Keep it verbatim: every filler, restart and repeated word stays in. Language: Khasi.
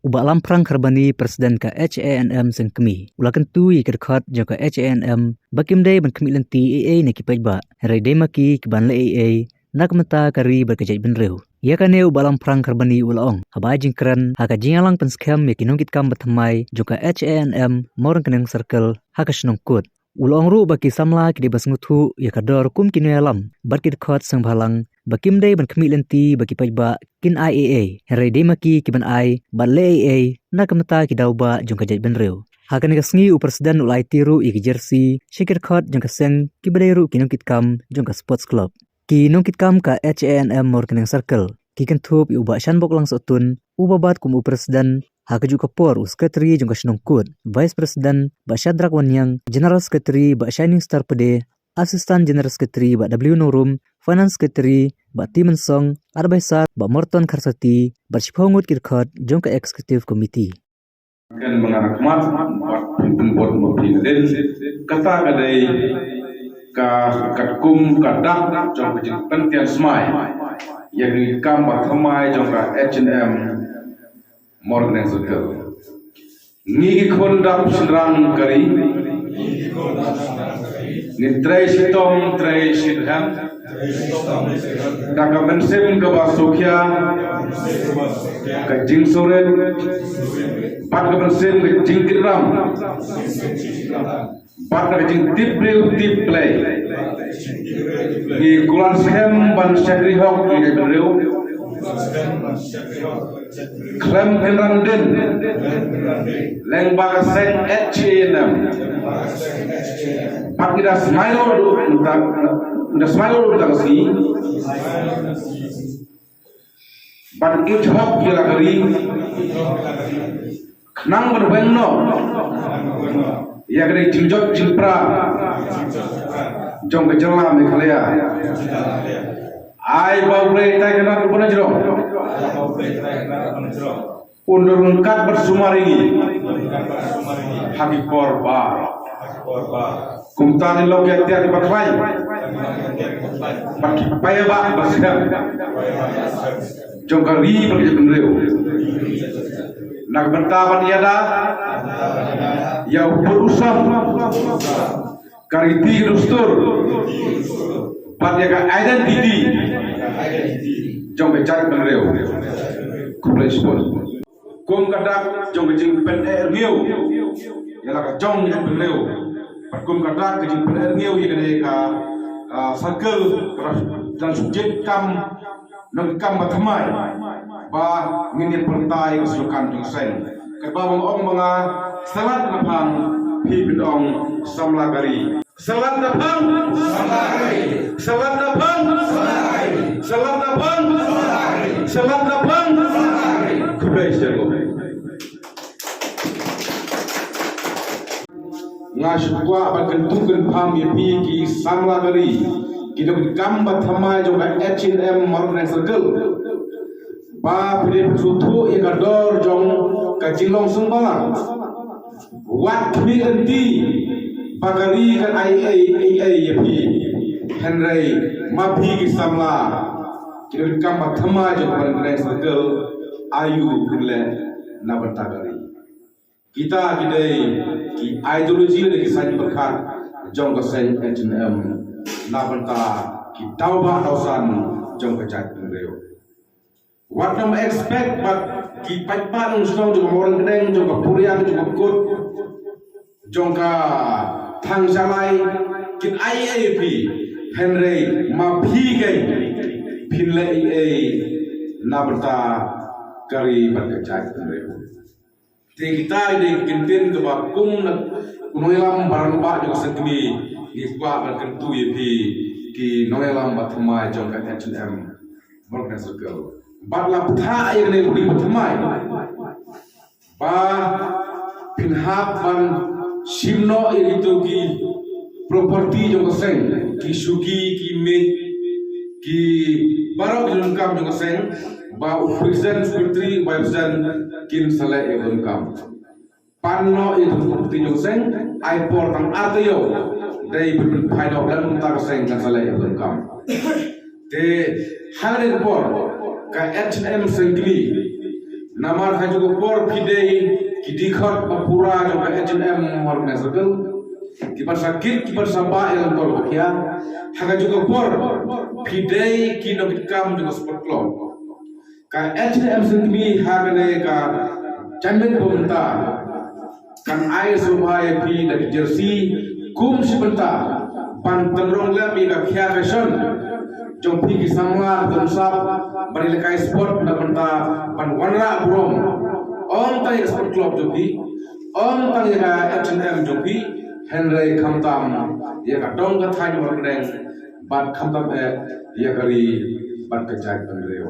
U Bah Lamphrang Kharbani, President ka H A N M Sengkmie, u la kyntu ïa ki dkhot jong ka H A N M ba kim dei ban khmih lynti ei ei na ki paidbah, hynrei dei ma ki ki ban leh ei ei na ka bynta ka ri bad ka jaitbynriew. Ïa kane u Bah Lamphrang Kharbani u la ong haba ai jingkren ha ka jingïalang pynskhem ïa ki nongkitkam bathymmai jong ka H A N M Mawryngkneng Circle ha ka shnong Kut. U la ong ruh ba ki samla ki dei ban sngewthuh ïa ka dor kum ki nongïalam bad ki dkhot seng bhalang ba kim dei ban khmih lynti ba ki paidbah kin ai ei ei, hynrei dei ma ki ki ban ai bad leh ei ei na ka bynta ki daw bah jong ka jaitbynriew. Ha kane ka sngi u President u la aiti ruh ïa ki jersey sha ki dkhot jong ka seng kiba dei ruh ki nongkitkam jong ka Sports Club. Ki nongkitkam ka H A N M Mawryngkneng Circle ki kynthup ïa u Bah Shanbok Langsohtun, uba bat kum u President, ha kajuh ka por u Secretary jong ka shnong Kut, Vice President Bah Shadrack Wanniang, General Secretary Bah Shining Star Pde, Assistant General Secretary Bah W Nongrum, Finance Secretary Bah T Mynsong, Advisor Bah Morton Kharsati, bad shiphew ngut ki dkhot jong ka Executive Committee. Kan manga khmat, bad pynbot ma phi nadin. Kata ka dei ka katkum ka dak jong ka jingpyntian smai ïa ki kam bathymmai jong ka H A N M Mawryngkneng Circle. Ngi ki khun dap shynrang ka ri, ngi trei shitom trei shirhem da ka mynsiem kaba sukha, ka jingsngewrit bad ka mynsiem ka jingkitram bad ka jingtip briew tip Blei. Ngi kular skhem ban shakri hok ïa ka briew khlem kynran dien lyngba ka seng H A N M. Bad ngi da smai noh ruh mynta, ngi da smai noh ruh mynta ka sngi ban ïeit hok ïa la ka ri, khnang ban weng noh ïa ka jingjot jingpra jong ka jylla Meghalaya. Ai ba U Blei Trai Kynrad uba na jrong un da ryngkat bad sumar ïa ngi ha ki por baroh. Kumta ngin long ki ïa ki bakhlaiñ bad ki paidbah ba skhem jong ka ri bad ka jaitbynriew. Na ka bynta ban ïada ïa u pud u song, ka riti ka dustur bad ïa ka identity jong ka jaitbynriew. Khublei shibun. Kum ka dak jong ka jingpyneh rngiew ïa la ka jong ka jaitbynriew, bad kum ka dak ka jingpyneh rngiew ïa kane ka, ah, circle, ka dang shu jied kam nongkam bathymmai ba ngin ïa pyrta ïa ka shukan jong seng. Katba ong ma nga, salad na phang, phi phin ong samla ka ri. Salad na phang. Salad na phang. Salad na phang. Salad na phang. Khublei shibun. Nga shu kwah ban kyntu kynpham ïa phi ki samla ka ri, ki nongkam bathymmai jong ka H A N M Mawryngkneng Circle, ba phi dei phi sngewthuh ïa ka dor jong ka jinglong seng balang. Wat khmih lynti ba ka ri kan ai ei ei ïa phi. Hynrei ma phi ki samla, ki nongkam bathymmai jong ka Mawryngkneng Circle, aiu phin leh na bynta ka ri. Kita ki dei ki ideology ne ki saiñ pyrkhat jong ka seng H A N M na bynta ki daw bah daw san jong ka jaitbynriew. Wat nym expect ba ki paidbah nongshong jong ka Mawryngkneng, jong ka Puriang, jong ka Kut, jong ka Thangshalai kin ai ei ei ïa phi, hynrei ma phi kein phin leh ei ei na bynta ka ri bad ka jaitbynriew. Te kita ki dei ki kyntien kiba kum na u nongïalam ba rangbah jong ka Seng Kmie, ngi kwah ban kyntu ïa phi ki nongïalam bathymmai jong ka H A N M Mawryngkneng Circle. Bad la pynthah ïa kane ka bynta bathymmai ba phin hap ban shim noh ïa kito ki property jong ka seng, ki shuki, ki miej, ki baroh ki donkam jong ka seng, ba u president, secretary, vice president kin sa leh ïa ka donkam. Pan noh ïa ka property jong ka seng, ai por tang ar taïew, dei ban pynphai noh lem, mynta ka seng kan sa leh ïa ka donkam. Te ha kane ka por ka H A N M Seng Kmie Namar ha kajuh ka por phi dei ki dkhot ba pura jong ka H and M Mawryngkneng Circle, kiban sa kit, kiban sa bah ïa ka longtor ba khia. Ha kajuh ka por phi dei ki nongkitkam jong ka sport club. Ka H and M Sengkmie ha kane ka janmiet ba mynta kan ai sngewbha ïa phi da ki jersey kum shi bynta ban tynrong lem ïa ka khia ka shon jong phi ki samla, ki samla ban ïalehkai sport na ka bynta ban wanrah burom, ym tang ïa ka sport club jong phi, ym tang ïa ka H and M jong phi, hynrei khamtam ïa ka dong ka thaiñ Mawryngkneng bad khamtam eh ïa ka ri bad ka jaitbynriew.